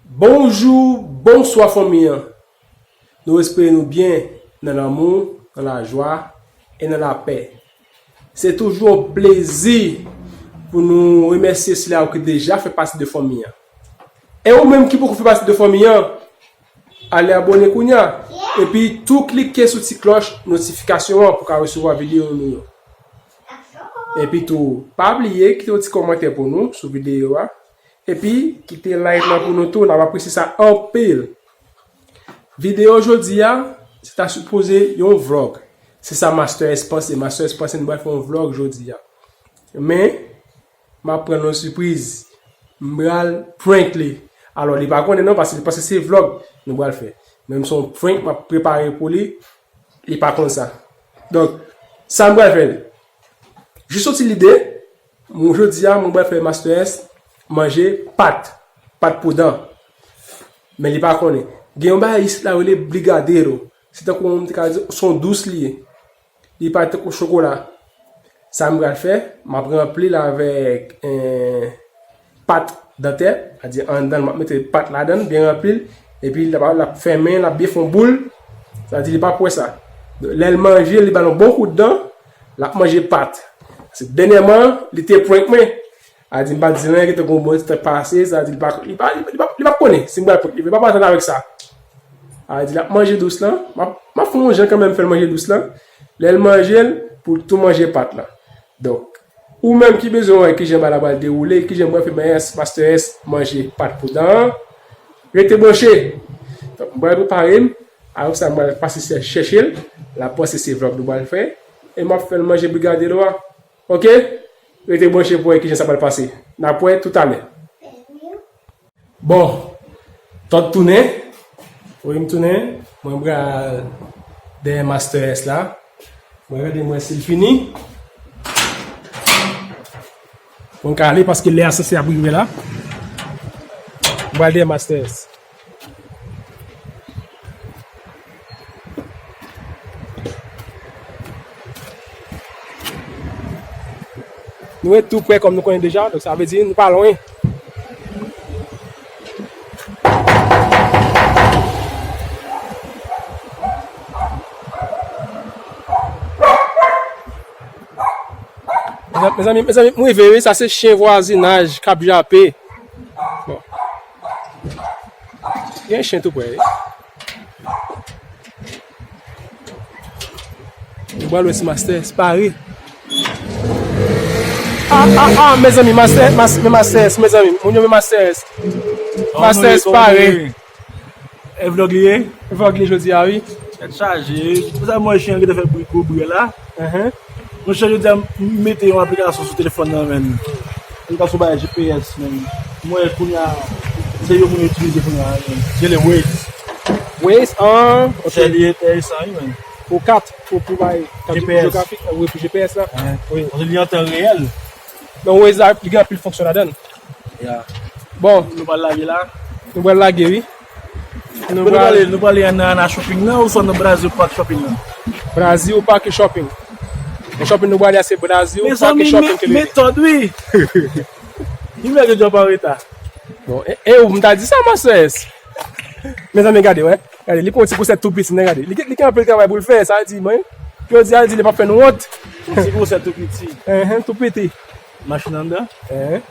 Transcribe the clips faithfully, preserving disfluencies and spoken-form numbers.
Bonjou, bonswa fanmi an. Nou espere nou byen nan lanmou, nan lajwa e nan lapè. Se toujou yon plezi pou nou remèsye sila yo ki deja fè pati de fanmi an. E ou menm ki poko fè pati de fanmi an, ale abòne kounye a. Epi tou klike sou ti klòch notifikasyon an pou ka resevwa videyo nou yo. Epi tou, pa bliye kite yon ti kòmantè pou nou sou videyo a. Epi, kite like lan pou nou tou, n ap apresye sa anpil. Videyo jodi a, se ta sipoze yon vlog. Se sa Master S panse. Master S panse nou pral fè yon vlog jodi a. Men, m ap pran l yon sipriz. M pral prank li. Alò, li pa konnen non, paske li panse se vlog nou pral fè. Men m se yon prank m ap prepare pou li, li pa konn sa. Donk, sa m pral fè. Jis yon ti lide, mwen jodi a, mwen pral fè Master S manje pat, pat pou dan. Men li pa konnen. Gen yon bagay isit la yo rele brigadeiro. Se tankou yon, m te ka di, se yon dous li ye. Li parèt tankou chokola. Sa m pral fè, m ap ranpli l avèk, eh, pat dantè, sa di anndan l, m ap mete pat ladan l, byen ranpli l, epi l ap, l ap fèmen, l ap byen fè yon boul, sa di li p ap wè sa. Lè l manje, li ba l yon bon kout dan, l ap manje pat. Se dènyèman, li te prank mwen. Sa di m pa di l anyen, gentan gon bon ti tan pase, sa di li pa, li pa, li pa, li p ap konnen si m pral prank li, li p ap atann avèk sa. Sa di l ap manje dous lan, m ap, m ap fè yon jan kanmenm fè l manje dous lan. Lè l manje l, pou l tou manje pat lan. Donk, ou menm ki bezwen wè kijan bagay la pral dewoule, kijan mwen fè Master S manje pat pou dan an, rete branche. Donk, mwen prepare m, apre sa, mwen pase chè-, chèche l, l ap panse se vlog nou pral fè, e m ap fè l manje brigadeiro a. Oke? Rete branche pou wè kijan sa pral pase. N ap wè toutalè. Bon, Todd tounen. Wi, m tounen. Mwen pral dèyè Master S la. Mwen gade mwen si l fini. Mwen ka ale paske lè a sanse ap rive la. Mwen pral dèyè Master S. Nou ret tou prè kòm nou konnen deja, donk sa vle di nou pa lwen. Mezanmi, mezanmi, mezanmi, m rive wi, sa se chen vwazinaj k ap jape. Bon. Gen chen tou prè wi. Nou pral wè si Master S pare. Ah, ah, ah, mezanmi, Master, Mas-, men Master S, mezanmi. Moun yo men Master S. Master S pare. E vlog li ye? Vlog li jodi a, wi. Tèt chaje. Pou sa mwen chen ki te fè bri gwo bri la. Enhen. Monchè, jodi a m mete yon aplikasyon sou telefòn nan, menn. Aplikasyon bay G P S, menn. Mwen, kounye a, se yo moun yo itilize kounye a, menn. Se le Waze. Waze, an, ok. Monchè, li enteresan, wi, menn. Pou kat, pou, pou bay kat G P S. Jewografik, wi, pou G P S la. Wi. Paske li an tan reyèl. Donk, Waze la, li gen anpil fonksyon ladan l. Ya. Bon. Nou pral lage la. Nou pral lage, wi. Nou pral, nou prale nan Ana Shopping nan ou swa nan Brazil Park Shopping nan? Brazil Park Shopping. Men shopping nou prale a se Brazil Park Shopping ke li ye. Mezanmi, men Todd, wi. Li mèt jodi a pa an reta. Bon, e, e ou m ta di sa, Master S. Mezanmi, gade, wè. Gade, li pran yon ti konsèp tou piti, men gade. Li, li gen anpil travay pou l fè, sa di, mwen. Jodi a, li di li p ap fè nou wont. Yon ti konsèp tou piti. Enhen, tou piti. Machin anndan. Enhen.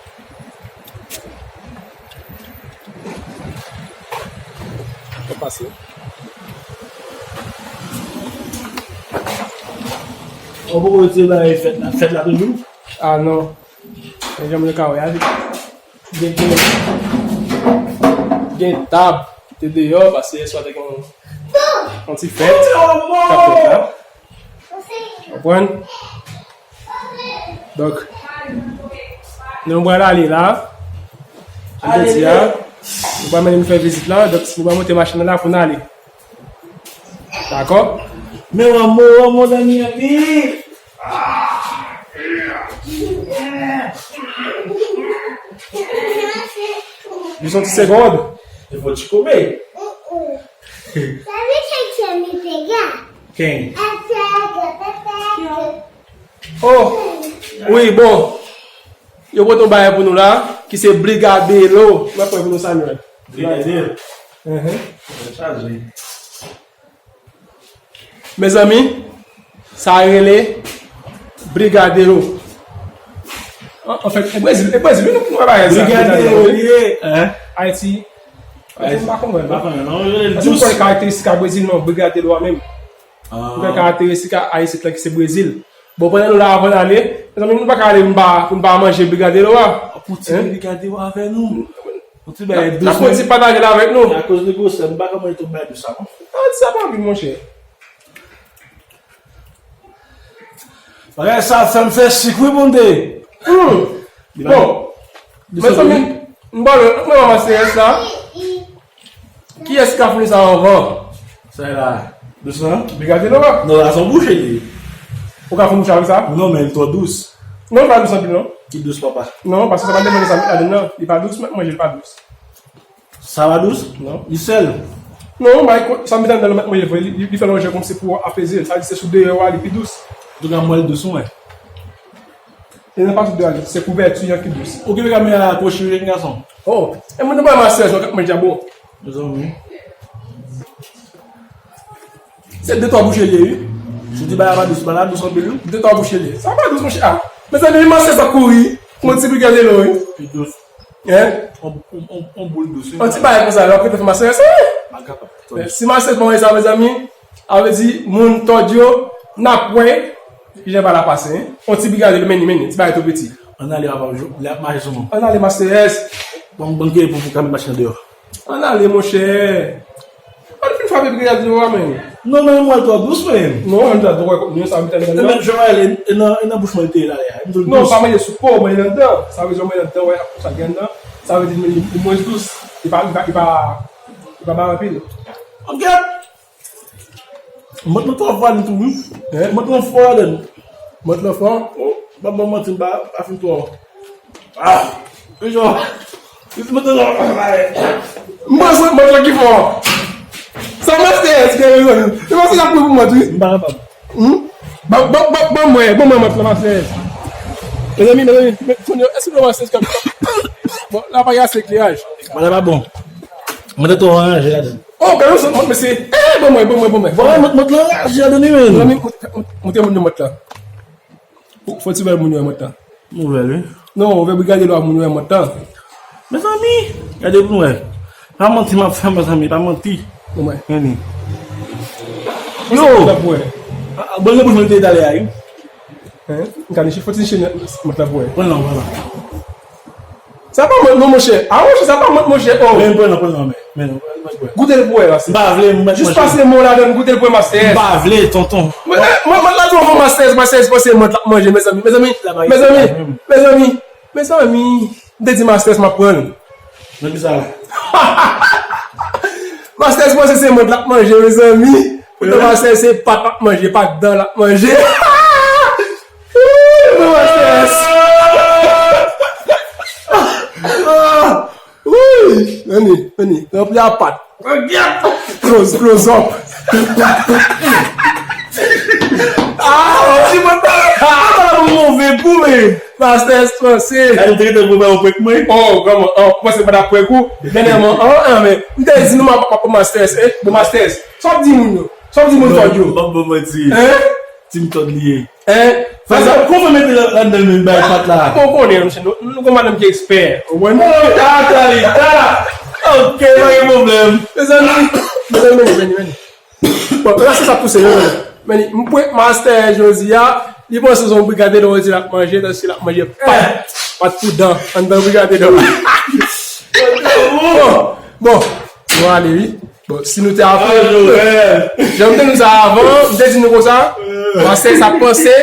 Fè pase. Ou poko retire bagay fèt la, fèt la toujou? Ah non. Men janm nou ka wè a, gen, gen, gen tab ki te deyò, paske yèswa te gen yon, yon ti fèt k ap fèt la. Konprann? Donk, nou pral ale la. Jodi a, nou pral mennen nou fè vizit la. Donk, nou pral monte machin nan la pou n ale. Dakò? Men yon mo, yon mo nan Miami. Jis yon ti segond. E fò ti koupe. Sa vle di se mi pega. Ken? Oh, wi, bon. Yo pote yon bagay pou nou la, ki se brigadeiro. Mwen pran pou nou, Samuel. Brigade. Chaje. Mezanmi, sa rele Brigadelo. An, anfèt, e Brezil, e Brezil, wi, nou, nou pa bagay sa. Brigadelo, ye. Ayiti. Ayiti, m pa konprann, non. M pa konprann, non. Èske nou konn karakteristik a Brezil, non, Brigadelo a menm? Ou gen karakteristik a Ayisyen ki se Brezil. Bon, pandan nou la avan n ale, mezanmi, nou pa ka ale pou n pa, pou n pa manje brigadelo a. Pou ti brigadelo avè nou. Pou ti bagay dous. N ap fè ti pataje l avèk nou. Akoz de gwosè, m pa ka manje tout bagay dous sa, non. Ah, ti sa pa anpil, monchè. Bagay sa fè m fè sik, wi, bonde. Bon, mezanmi, m ba nou, nou ranmase rès la. Kiyès ki ka founi sa anvan? Sa e la. Dous, non? Brigadelo a? Non, la se yon bouche li ye. Ou ka founi sa avèk sa? Non, men li twò dous. Non, li pa dous anpil, non. Ki dous, papa? Non, paske sa pa depann de sa met ladann nan. Li pa dous, men manje li pa dous. Sa pa dous? Non. Li sèl? Non, bay, sa met anndan nan manje vre, li, li fè l on jan kòmsi pou apeze l. Sa di se sou deyò a, li pi dous. Antouka, m wè l dous, mwen. E nan pati de a, se kouvèti an ki dous. Ou gen kamera kwochi, wi, gason. Oh, e moun nan pa mastè, jan k ap manje a bon. Mezanmi. Se de twa bouche li ye, wi. Si w di bagay pa dous, bagay la dous anpil, wi. De twa bouche li ye. Sa pa dous, monchè. Ah, mezanmi, mastè sa kouri. Yon ti brigadelo, wi. Pi dous. Hein? On, on, on, on boul dous, wi. On ti bagay konsa, lè w ap rete fè mastè, se. Pa kapab. Si mastè pa wè sa, mezanmi, sa vle di, moun tòd yo, n ap wè. Kijan bagay la pase, hein? On ti brigadelo, men li, men li, ti bagay tou piti. Ann ale, papa, l ap mache sou nou. Ann ale, Master S. Bon, bon, gen pou, pou kanpe mache andeyò. Ann ale, monchè. Ann fin frape brigadelo a, men. Non, men mwen twò dous, men. Non, mwen twò dous, mwen sa, mwen twò dous. E men, Joël, e, e nan, e nan bouch mwen te la, ya. Non, pa manje sou po, manje anndan. Sa vle di, manje anndan, wè, sa gen anndan. Sa vle di, li, li mwens dous. Li pa, li pa, li pa, li pa bay anpil. Ok. Mant lan twò fò ladan tou, wi. Hein? Mant lan fò ladan. Mant lan fò? Oh, m pa ban manti, m pa, pa fin twò. Ah! Men jan, mant lan, mant lan ki fò. Sa Master S gen, mezanmi. Se Master S ap pran pou mant, wi. M pa kapab. Hmm? Ban, ban, ban, ban mwen, ban mwen mant lan, Master S. Mezanmi, mezanmi, men, kounye a, èske nou Master S kap, bon, la pa gen ase ekleraj. Bagay la pa bon. Mwen te twò anranje ladan. Oh, gade yon sòt mant, mesye. Eh, ban mwen, ban mwen, ban mwen. Bon, mant, mant lan anranje ladan li, men. Mezanmi, mont-, mont-, montre moun yo mant lan. Fò, fò ti bay moun yo mant lan. Nouvèl, wi. Non, ou vle brigadelo a moun yo mant lan. Mezanmi, gade pou nou wè. Pa manti m ap fè, mezanmi, pa manti. Bon, mwen. Gade. Yo! Mant lan pou wè. Ah, ah, bon, le bouch mwen te talè a, wi. Hein? M ka niche, fò ti niche mant lan pou wè. Pran nan, pran nan. Sa pa mant non, monchè. Ah, monchè, sa pa mant, monchè. Oh. Men, pran nan, pran nan, men. Men, non, pran nan, pran nan. Goute l pou wè, Master. M pa vle, m mèt manje. Jis pase men w ladan l, goute l pou wè, Master. M pa vle, tonton. Mwen, mwen, mwen, la di w, Master, Master, Master, mant l ap manje, mezanmi, mezanmi. Mezanmi, mezanmi, mezanmi. M te di Master, m ap pran l. Nan ki sa la? Master, panse se mant l ap manje, mezanmi. Poutan Master, se pat l ap manje, pat dan l ap manje. Wouy, non, Master. Ah! Wouy! Anni, anni, ranpli a pat. Close, close up. Ah, ti mwen ta, ah, ta la pou move gou, men. Master S panse. Gade, ou te gentan pou fè yon prank mwen. Oh, kòman? Oh, ou panse m pa t ap prank ou? Dènyèman, ah, ah, men, m te di nou, m ap, m ap pran Master S, eh, bon, Master S. Sa w ap di moun yo? Sa w ap di moun tòd yo? M ap ban manti. Hein? Ti m tòd li ye. Hein? Fè sa, kòman mete la, ladan men bay pat la? Bon, ou konnen, nou, nou, nou gon madanm ki ekspè. Ou konprann? Oh, ta, ta, li, ta. Ok, pa gen pwoblèm. Mezanmi, mezanmi, vini, vini, vini. Bon, la se sa pouse, vini, vini. Vini, m prank Master jodi a, li panse se yon brigadelo di l ap manje, tandiske l ap manje pat, pat pou dan, anndan brigadelo. Bon, bon, nou ale, wi. Bon, si nou te avan, jan m te di sa avan, m te di nou konsa, Master sa panse,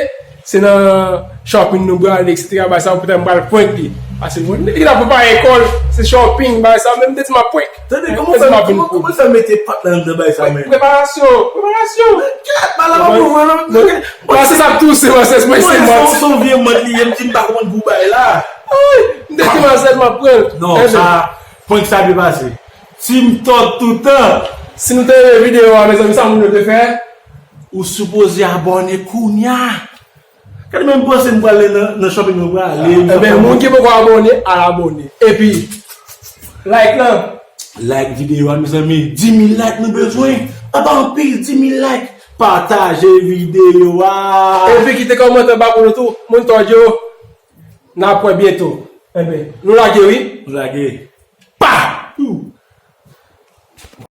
se nan shopping nou prale, etsetera, bagay sa, poutèt m pral prank li. Paske bon, li la prepare kò l, se shopping, bagay sa, men m te di m ap prank. Tande, kòman w fè, kòman, kòman w fè mete pat la anndan bagay sa, men? Preparasyon, preparasyon. Kèt, bagay la pa bon, non. Master sa ap touse, Master se mwen, se mwen. Se yon vye mant li ye, m di m pa konprann gou bagay la. Ay, m te di Master m ap prank. Non, sa, prank sa byen pase. Team Talk toutan. Si nou te renmen videyo a, mezanmi, sa moun yo te fè? Ou sipoze abòne kounya. Gade, menm panse m prale nan, nan shopping, mwen prale. Ebyen, moun ki poko abòne, al abòne. Epi, like lan, Like videyo a, mezanmi. Dis mil like nou bezwen. Anba anpil, dis mil like. Pataje videyo a. Epi kite kòmantè anba pou nou tou. Moun tòdyo. N ap wè byento. Enben, nou lage wi. Nou lage. Pa! Ou!